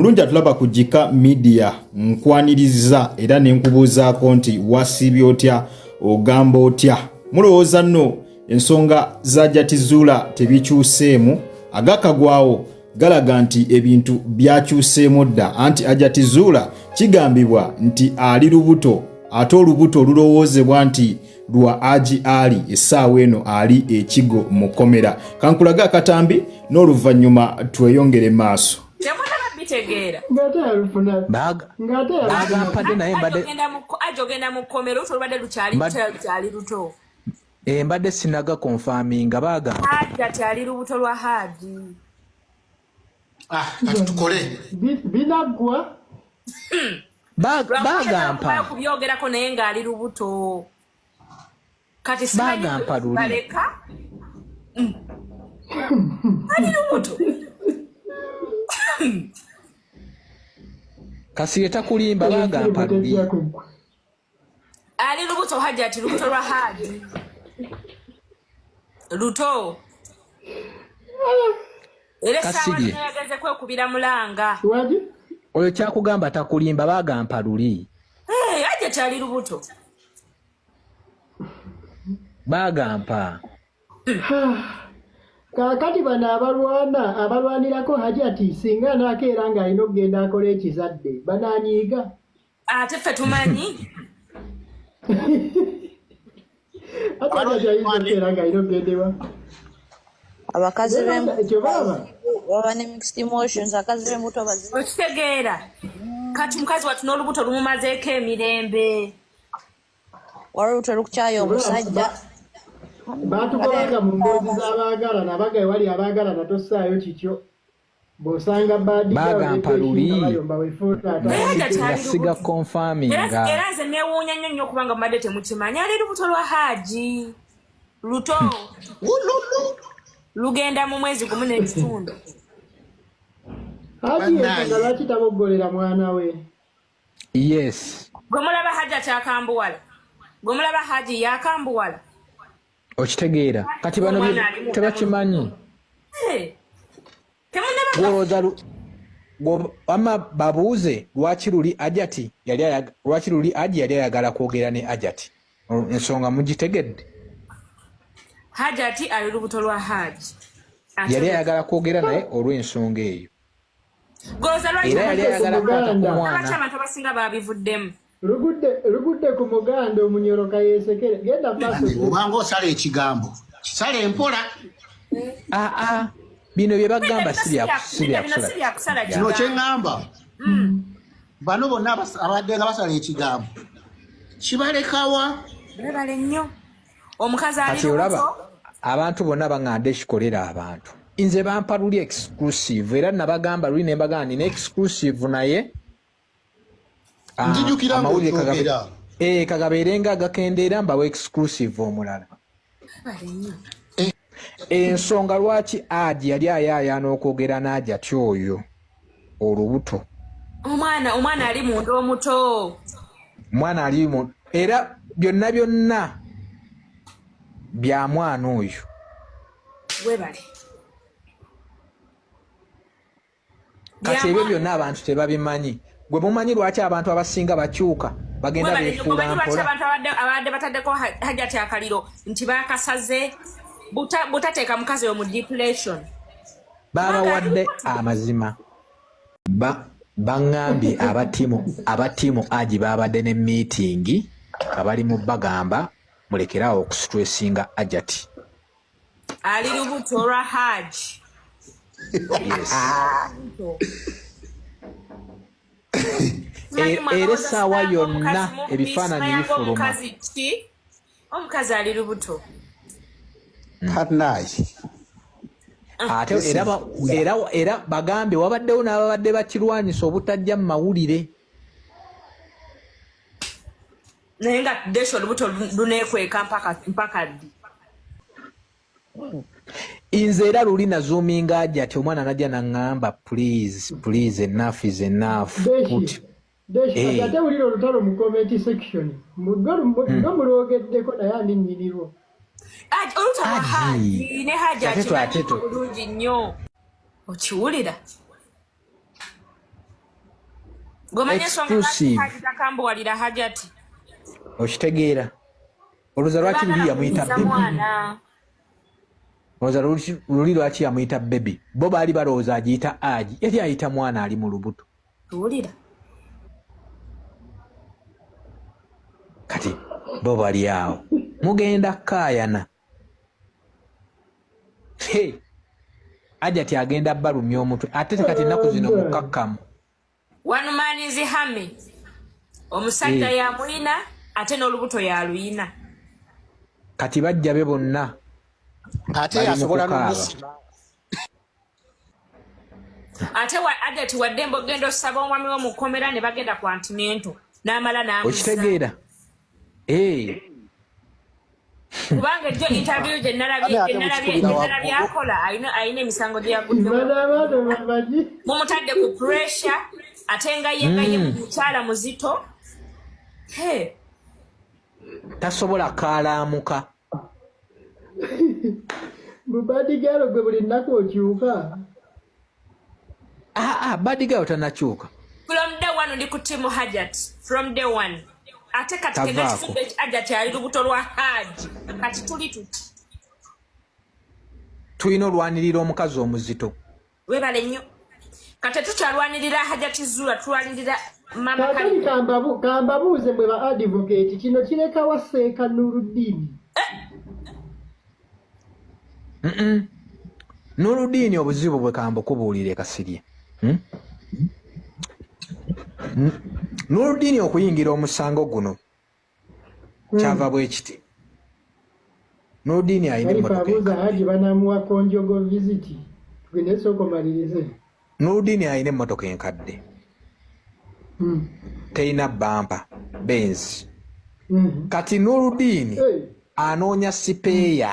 Mulungi atulaba ku Gika Media, nkwaniriza era ne nkubuuzaako nti wasiibye otya, ogamba otya? Mulowooza nno ensonga za Hajati Zuula tebikyuseemu? Agakagwawo galaga nti ebintu byakyuseemu dda, anti Hajati Zuula kigambibwa nti ali lubuto, ate olubuto olulowoozebwa nti lwa Aji Ali essaawa eno ali ekigo mu kkomera. Kankulage akatambi n'oluvannyuma tweyongere maaso. Bitegeera. Bagampadde naye mbadde aja ogenda mu kkomera oluto olubadde lukyali luto. Eh, mbadde sinaga konfaminga bagamba Haji ati ali lubuto lwa Haji. Ah, kati tukole binaggwa. Bagampa kubyogerako naye ng'ali lubuto. Kati bagampa luli baleka ali lubuto. Kasirye takulimba, bagampa luli ali lubuto. Haji ati lubuto lwa Haji luto era essaawa Kasirye. yageze kwekubira mulanga. Oyo kyakugamba takulimba, bagampa luli. Hey, Haji ati ali lubuto. Bagampa. Kaakati bano abalwana abalwanirako Hajati, singa anaakeera ng'alina okugenda akola ekizadde, banaanyiiga. Ate ffe tumanyi. Ate Hajati ayinza okukeera ng'alina okugenda ewa Abakazi ekyo balaba. Baba ne mixed emotions, abakazi b'embuto bazibu. Okitegeera, kati mukazi wattu n'olubuto lumumazeeko emirembe. Waliwo olubuto olukukyaya omusajja. Baatugobanga mu mboozi z'abaagalana, abaga ewali abaagalana tossaayo kikyo, bw'osanga Bagampa luli. bayomba wefuula. Naye Hajati nga ali siga lubuto. konfaminga. Era nze neewuunya nnyo nnyo okubanga mubadde temukimanyi ali lubuto lwa Haji luto, lugenda mu mwezi gumu n'ekitundu. Haji ensonga lwaki taboggolera mwana we? Yes. Gwe mulaba Hajati akambuwala, gwe mulaba Haji yakambuwala. Okitegeera, kati bano Omwana ali munda. tebakimanyi. Eh, temunnaba. Gwolowooza wamma babuuze lwaki luli Ajati yali lwaki luli Aji yali ayagala kwogera ne Ajati. Ensonga mugitegedde? Hajati ali lubuto lwa Haji. Ate Yali ayagala kwogera naye olw'ensonga eyo. Golooza lwaki Era yali ayagala kukwata ku Muganda. lwaki mwana. abantu abasinga babivuddemu. Lugudde ku muganda omunyoro kayesekere, genda maaso. Obanga osala ekigambo, kisala empola. Aa, bino bye bagamba si Bino byakusala. si byakusala. Kino Kigambo. kyeŋŋamba, bano bonna abadde nga basala ekigambo kibalekawa. Webale nnyo, omukazi ali Kati olaba lubuto. abantu bonna baŋŋanda ekikolera abantu. Nze bampa luli exclusive, era nabagamba luli ne mbagamba nina exclusive naye Nzijukira amawulire ng'okyogera. Kagabeere nga gakendeera mbawa exclusive omulala. Webale nnyo. Ensonga lwaki Aji yali ayaayaana okwogera n'Ajati oyo olubuto. Omwana ali munda omuto. Omwana ali mu era byonna byonna bya mwana oyo. Webale. Kati ebyo byonna abantu tebabimanyi. Gwe mumanyi lwaki abantu abasinga bakyuka, bagenda Webale nnyo. beefuula Gomanyi lwaki mpola. abantu abadde bataddeko Hajati akaliro nti bakasaze butateeka mukazi oyo mu depression. Babawadde amazima. Baŋŋambye abatiimu Aji babadde ne meeting nga bali mu bagamba mulekeraawo okustressinga Ajati. Ali lubuto lwa Haji. Yes. Era essaawa yonna ebifaananyi bifuluma. Omukazi ki? Omukazi ali lubuto. Kanayi. Ate era bagambye wabaddewo n'ababadde bakirwanyisa obutajja mu mawulire. Naye nga desha olubuto luneekweka mpaka ddi? Nze era luli nazuuminga aja ati omwana najja naŋŋamba, "Please, please, enough is enough." Put Deshi, Eh. kati ate wulira olutalo mu comment section. Gwe mulwogeddeko, naye ani nnyinirwo? Olubuto lwa Haji. Haji ne Haji Ate akimanyi ate bulungi nnyo, okiwulira. Gomanya ensonga lwaki Exclusive. Haji takambuwalira Hajati. Okitegeera? Olowooza lwaki luli Tebaagala yamuyita kuyingiza baby? mwana. Olowooza luli lwaki yamuyita baby? Bo baali balowooza agiyita Aji, yali ayita mwana ali mu lubuto. Tuwulira. Kati bo bali awo mugenda kukaayana. Hey, Hajati agenda balumya omutwe ate kati ennaku zino mukkakkamu. One man is army. Omusajja yamulina ate n'olubuto yaluyina. Kati bajja be bonna Ate bali mu asobola kukaaba. n'omusima. Ate Hajati waddembe ogenda osaba omwami wo mu kkomera ne bagenda ku antinento n'amala n'amusa. Okitegeera? Kubanga ejjo interview gye nalabye, Ate gye nalabye, mukikubira gye nalabye waggulu. akola, alina emisango gye yaguddemu. Bano abaana bamanyi. Mumutadde ku pressure ate nga ye nga ye mukyala muzito. Hey. Tasobola kaalaamuka. Bubadigaalo gwe buli nnaku okyuka. Bad girl tanakyuka. From day one ndi ku team Hajat. From day one. Ate kati kena Tavaako. kifudde Hajat ali lubuto lwa Haji. Kati tuli tuti. Tulina olwanirira omukazi omuzito. Webale nnyo. Kati tukyalwanirira Hajat Zula, tulwanirira Mama Kaakati Kali. kambabuuze mwe ba advocate, kino kirekawa Seeka Nuruddin? Nuruddin obuzibu bwe kambukubuulire Kasirye. Nuruddin okuyingira omusango guno kyava bwe kiti. Nuruddin alina Kalifa emmotoka abuuza enkadde. Haji banaamuwa conjugal visit. Tugende sooka omalirize. Nuruddin alina emmotoka enkadde. Terina bampa Benz. Kati Nuruddin anoonya sipeeya.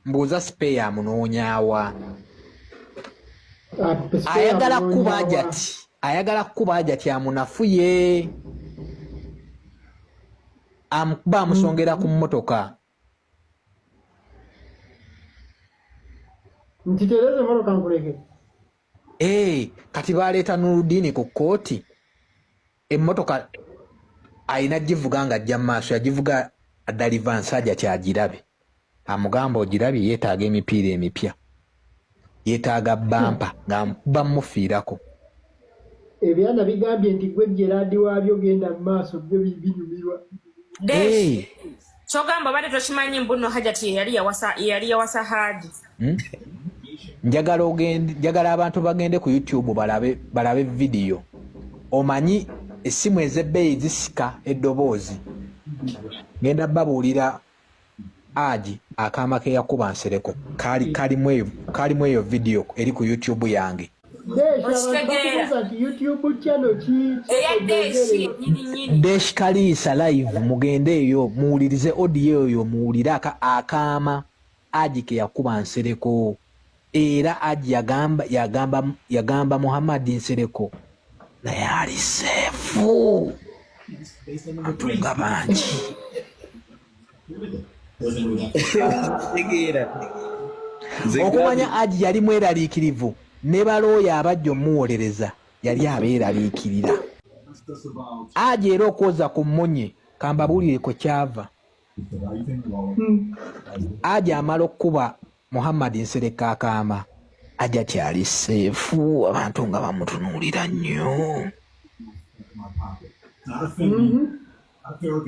Mbuuza sipeeya amunoonyaawa. Sipeeya Ayagala kuba amunoonyaawa. Hajati. Ayagala kuba Hajati amunafuye. Amukuba amusongera ku mmotoka. Nti tereza emmotoka nkuleke. Kati baleeta Nuruddin ku kkooti. Emmotoka alina givuga ng'ajja mu maaso, yagivuga adalivansi Hajati agirabe. Amugamba ogirabye yeetaaga emipiira emipya. Yeetaaga bampa nga bamufiirako. Ebyana bigambye nti gwe Gerard waabyo genda mu maaso byo binyumirwa. Desh. Kyogamba obadde tokimanyi mbu nno Hajati ye yali yawasa Haji. Njagala abantu bagende ku YouTube balabe video. Omanyi essimu ez'ebbeeyi zisika eddoboozi. Ngenda babuulira Haji akaama ke yakuba Nsereko. Kalimu eyo video eri ku YouTube yange. Desh, abantu Okitegeera. bakubuuza nti YouTube channel ki? Eya Desh nnyini nnyini. Desh Kaliisa live mugende eyo muwulirize audio eyo muwulire akaama Haji ke yakuba Nsereko. Era Haji yagamba Muhammad Nsereko naye ali safe. Atunga bangi. Tegeera. Okumanya Haji yali mweraliikirivu ne balooya abajja omuwolereza yali abeeraliikirira. Haji era okwoza ku mmunye kambabuulire kwe kyava. Haji amala okukuba Muhammad Nsereko akaama Hajati ali safe abantu nga bamutunuulira nnyo.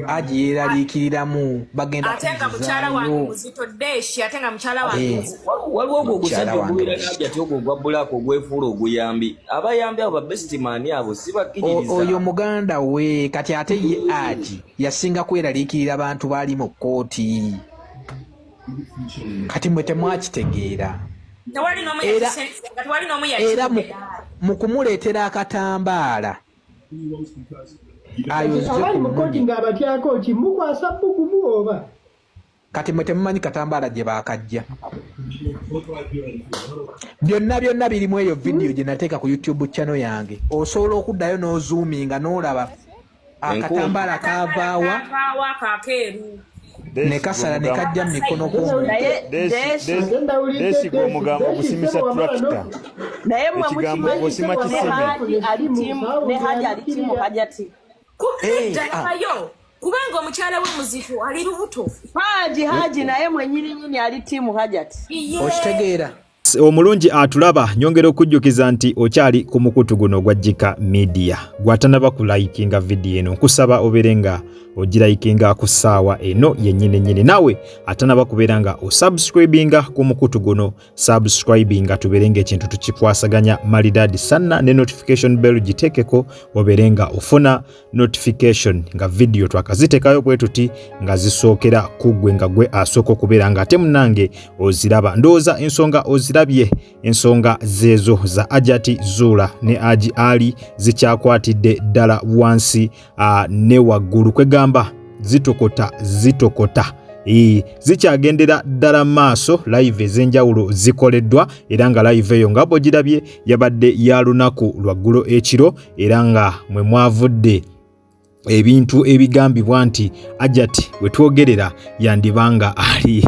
Haji yeeraliikiriramu bagenda Ate nga mukyala wange kunzizaayo. muzito Desh, ate nga mukyala wange muzito. Waliwo ogwo Mukyala ogusajja wange ogubeera muzito. n'Hajati ogwo ogwa black ogwefuula oguyambi. Abayambi abo ba best man abo si bakkiririza. Oyo muganda we kati ate ye Haji yasinga kweraliikirira bantu baali mu kkooti. Kati mwe temwakitegeera. Tewali n'omu tewali n'omu Era yakitegeera. mu kumuleetera akatambaala ayoze Abali ku mu kkooti mmunye. ng'abatyako ki mukwasa bbugumu oba? Kati mwe temumanyi katambaala gye baakajja. Byonna byonna birimu eyo video gye nateeka ku YouTube channel yange. Osobola okuddayo n'ozoominga n'olaba akatambaala kaavaawa. Kaavaawa kakeeru. Ne kasala ne kajja mu mikono kw'omuntu. Naye Deshi, Ate ndawulidde Desi gwe Desi. omugambo Desi ogusimisa ssebo wamala tractor. Naye mwe Ekigambo mukimanyi osima ne kiseme. Haji ali timu, ne Haji ali timu Hajati. Eh, ah. Nayo kubanga omukyala we muzifu ali lubuto. Haji naye mwenyini nyini ali timu Hajati. Iye. Okitegeera? Omulungi atulaba, nyongera okujjukiza nti okyali ku mukutu guno ogwa Jika Media. Gwatanaba kulayikinga vidiyo eno, nkusaba obeere nga ogirayikinga ku ssaawa eno yennyini nnyini. Naawe atanaba kubeera nga osubscribinga ku mukutu guno, subscribinga tubeere nga ekintu tukikwasaganya maridadi sanna, ne notification bell giteekeko obeere nga ofuna notification nga vidiyo twakaziteekayo bwe tuti nga zisookera ku ggwe, nga gwe asooka okubeera nga ate munnange oziraba. Ndowooza ensonga ozirabye, ensonga zeezo za Hajati Zuula ne Haji Ali zikyakwatidde ddala wansi ne waggulu, kwegamba zitokota zitokota. Zikyagendera ddala maaso. Live ez'enjawulo zikoleddwa, era nga live eyo nga bw'ogirabye yabadde ya lunaku lwaggulo ekiro, era nga mwe mwavudde ebintu ebigambibwa nti Hajati wetwogerera yandibanga ali,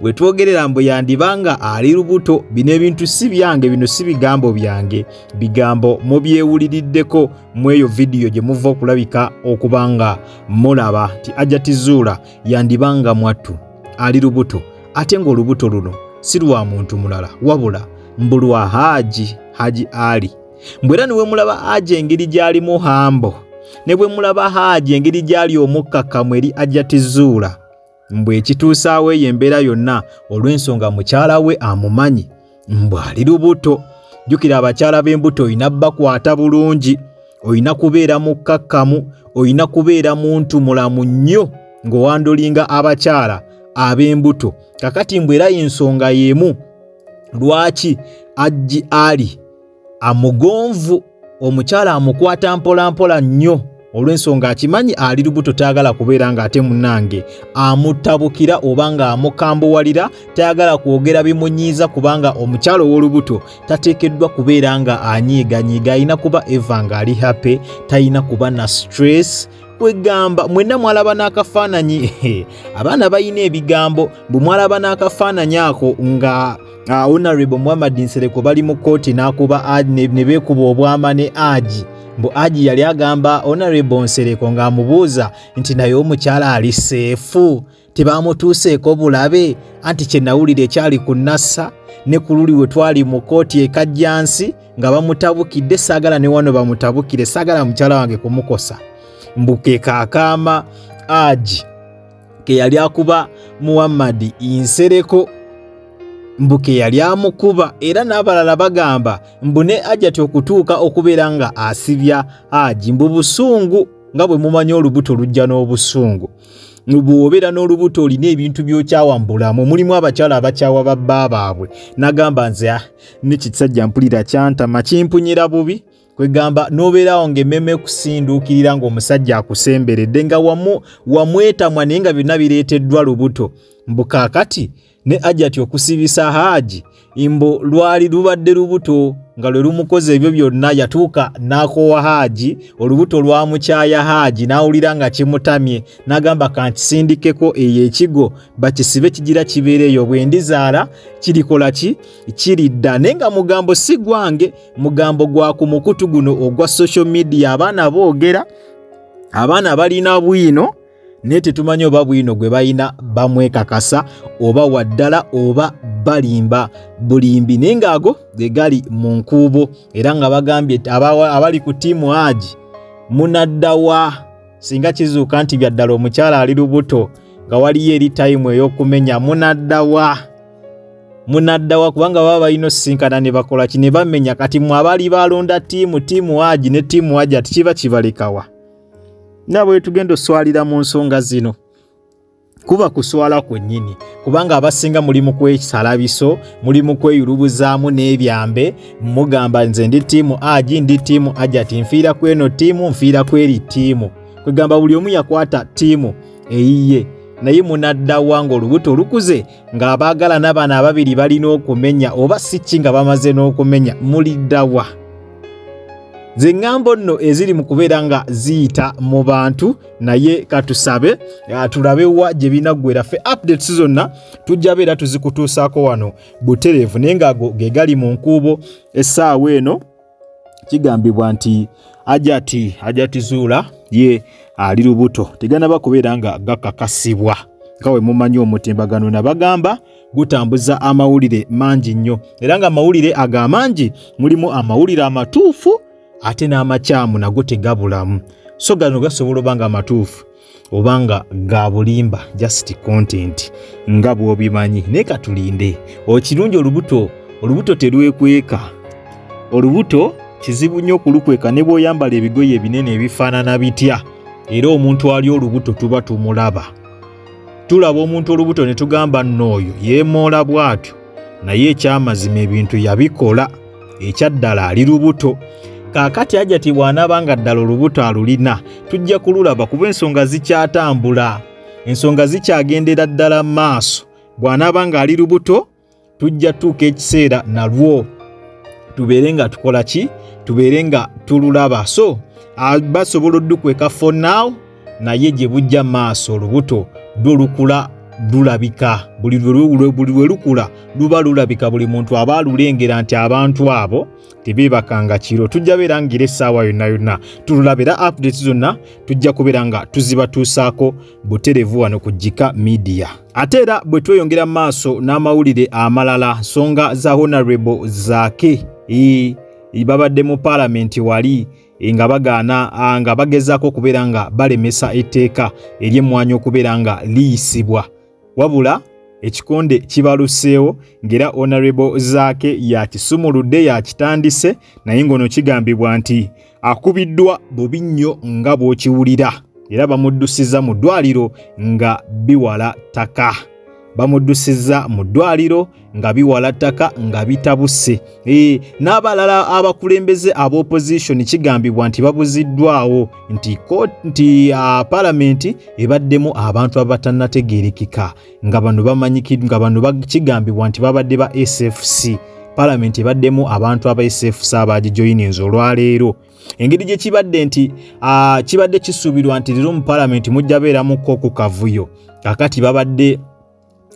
wetwogerera mbu yandibanga ali lubuto. Bino ebintu si byange, bino si bigambo byange, bigambo mubyewuliriddeko mu eyo vidiyo gye muva okulabika okuba nga mulaba nti Hajati Zuula yandibanga mwattu ali lubuto, ate ng'olubuto luno si lwa muntu mulala wabula mbu lwa Haji Ali. Mbwe era ne bwe mulaba Haji engeri gy'alimu hambo, ne bwe mulaba Haji engeri gy'ali omukkakkamu eri Hajati Zuula, mbwe ekituusaawo eyo embeera yonna olw'ensonga mukyala we amumanyi mbw ali lubuto. Jjukira abakyala b'embuto olina bakwata bulungi, olina kubeera mukkakkamu, olina kubeera muntu mulamu nnyo ng'owandolinga abakyala ab'embuto. Kakati mbwe era ensonga y'emu lwaki Haji Ali amugonvu, omukyala amukwata mpolampola nnyo, olw'ensonga akimanyi ali lubuto, tayagala kubeera ng'ate munnange amutabukira oba ng'amukambuwalira, tayagala kwogera bimunyiiza, kubanga omukyala ow'olubuto tateekeddwa kubeera nga anyiiganyiiga, alina kuba eva ng'ali happy, talina kuba na stress. Kwegamba mwenna mwalaba n'akafaananyi, abaana balina ebigambo, bwe mwalaba n'akafaananyi ako nga Honorable Muhammad Nsereko bali mu kkooti n'akuba ne beekuba obwama ne Haji, mbu Haji yali agamba Honorable Nsereko ng'amubuuza nti naye omukyala ali safe, tebamutuuseeko bulabe? Anti kye nawulira ekyali ku Nassa ne ku luli we twali mu kkooti e Kajjansi nga bamutabukidde, saagala ne wano bamutabukire, saagala mukyala wange kumukosa. Mbu ke kaakaama Haji ke yali akuba Muhammad Nsereko, mbu ke yali amukuba. Era n'abalala bagamba mbu ne Hajati okutuuka okubeera nga asibya Haji mbu busungu, nga bwe mumanyi olubuto lujja n'obusungu. Bw'obeera n'olubuto olina ebintu by'okyawa mu bulamu, mulimu abakyala abakyawa babba baabwe, nagamba nze ah, nekisajja mpulira kyantama, kimpunyira bubi. Kwegamba n'obeerawo ng'emmeme kusinduukirira ng'omusajja akusemberedde nga wamwetamwa, naye nga byonna bireeteddwa lubuto. Mbu kaakati ne Hajati okusibisa Haaji mbu lwali lubadde lubuto nga lwe lumukoze ebyo byonna. Yatuuka n'akoowa Haaji, olubuto lwamukyaya Haaji, n'awulira nga kimutamye, n'agamba kankisindikeko eyo ekigo bakisibe, kigira kibeera eyo, bwe ndizaala kirikola ki, kiridda. Naye nga mugambo si gwange, mugambo gwa ku mukutu guno ogwa social media. Abaana boogera, abaana balina bwino, naye tetumanyi oba bwino gwe balina bamwekakasa oba waddala oba balimba bulimbi, naye ng'ago ge gali mu nkuubo. Era nga bagambye abali ku tiimu Haji munaddawa singa kizuuka nti byaddala omukyala ali lubuto, nga waliyo eri time ey'okumenya, munaddawa, munaddawa? Kubanga baba balina osisinkana ne bakola ki, ne bamenya. Kati mwe abali balonda tiimu Haji ne tiimu Hajati, kiba kibalekawa? Nga bwe tugenda oswalira mu nsonga zino, kuba kuswala kwennyini, kubanga abasinga muli mu kwesalabiso, muli mu kweyulubuzaamu n'ebyambe, mugamba nze ndi tiimu Haji, ndi tiimu Hajati, nfiira ku eno tiimu, nfiira ku eri tiimu. Kwegamba buli omu yakwata tiimu eyiye, naye munaddawa ng'olubuto olukuze, ng'abaagalana bano ababiri balina okumenya oba si ki, nga bamaze n'okumenya, muliddawa? Ze ŋŋambo nno eziri mu kubeera nga ziyita mu bantu, naye katusabe tulabe wa gye binaggwera. Ffe updates zonna tujja beera tuzikutuusaako wano butereevu, naye ng'ago ge gali mu nkuubo essaawa eno. Kigambibwa nti Hajati Zuula ye ali lubuto, teganaba kubeera nga gakakasibwa. Nga we mumanyi, omutimbagano nabagamba gutambuza amawulire mangi nnyo, era nga amawulire ago amangi mulimu amawulire amatuufu ate n'amakyamu nago tegabulamu. So gano gasobola oba nga amatuufu oba nga ga bulimba, just content nga bw'obimanyi. Naye katulinde. Okirungi olubuto terwekweka. Olubuto kizibu nnyo okulukweka, ne bw'oyambala ebigoye ebinene ebifaanana bitya, era omuntu ali olubuto tuba tumulaba. Tulaba omuntu olubuto ne tugamba nno oyo yeemoola bw'atyo, naye ekyamazima ebintu yabikola, ekyaddala ali lubuto. Kaakati Hajati bw'anaaba nga ddala olubuto alulina, tujja kululaba, kuba ensonga zikyatambula, ensonga zikyagendera ddala mu maaso. Bw'anaaba ng'ali lubuto, tujja tuuka ekiseera nalwo tubeere nga tukola ki, tubeere nga tululaba. So basobola oddukweka for now, naye gye bujja maaso olubuto lwo lukula lulabika. Buli lwe lukula luba lulabika, buli muntu aba alulengera nti abantu abo tebeebakanga kiro. Tujja beera ngira essaawa yonna yonna tululaba, era updates zonna tujja kubeera nga tuzibatuusaako butereevu wano ku Gika Media. Ate era bwe tweyongera mu maaso n'amawulire amalala, nsonga za Honorable Zaake. Babadde mu paalamenti wali nga bagaana, nga bagezaako okubeera nga balemesa etteeka ery'emmwanyi okubeera nga liyisibwa, wabula ekikonde kibaluseewo ng'era Honorable Zaake yakisumuludde, yakitandise. Naye ng'ono kigambibwa nti akubiddwa bubi nnyo nga bw'okiwulira, era bamuddusiza mu ddwaliro nga biwala ttaka, bamuddusiza mu ddwaliro nga biwala ttaka nga bitabuse. N'abalala abakulembeze ab'opposition kigambibwa nti babuziddwawo, nti palamenti ebaddemu abantu abatannategeerekeka, nga bano bamanyiki, nga bano kigambibwa nti babadde ba SFC. Palamenti ebaddemu abantu aba SFC abagijoyininze olwaleero. Engeri gye kibadde nti kibadde kisuubirwa nti leero mu palamenti mujja beeramuko ku kavuyo, kakati babadde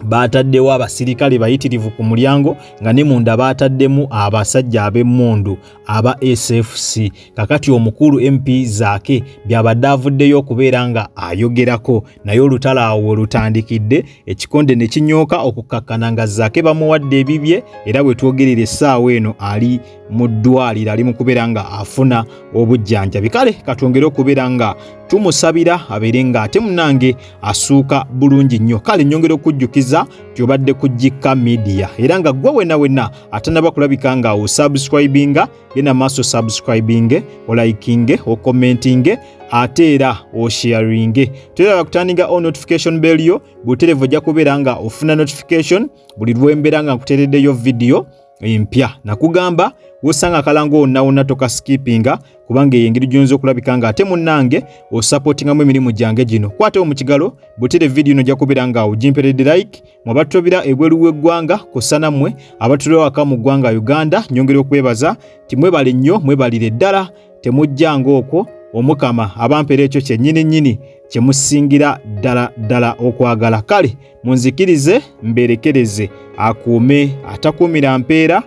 baataddewo abasirikale bayitirivu ku mulyango, nga ne munda baataddemu abasajja ab'emmundu aba SFC. Kakati omukulu MP Zaake byabadde avuddeyo okubeera nga ayogerako, naye olutalo awo we lutandikidde, ekikonde ne kinyooka okukakkana nga Zaake bamuwadde ebibye, era bwe twogerera essaawa eno ali mu ddwaliro, ali mu kubeera nga afuna obujjanjabi. Kale katwongere okubeera nga tumusabira abeere nga ate munange asuuka bulungi nnyo. Kale nyongera okujjukiza nti obadde ku Gika Media, era nga gwe wena wena atanaba kulabika nga osubscribinga, genda maaso subscribinge, olikinge, ocommentinge, ate era osharinge. Toyagala kutandika on notification bell yo buterevu, ojja kubeera nga ofuna notification buli lwembeera nga nkuteereddeyo vidiyo empya. Nakugamba wosanga akalango wonna wonna tokaskipinga, kubanga eyo engeri gy'oyinza okulabika nga ate munnange osupportingamu emirimu gyange gino. Kwatewo mu kigalo butere vidiyo ino, ojja kubeera nga ogimperedde like. Mwabatulabira ebweru w'eggwanga kw'ossa nammwe abatulira waka mu ggwanga Uganda, nyongera okwebaza nti mwebale nnyo, mwebalire ddala, temujjanga okwo. Omukama abampeera ekyo kyennyini nnyini kye musingira ddala ddala okwagala. Kale munzikirize mberekereze, akuume atakuumira mpeera.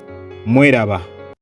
Mweraba.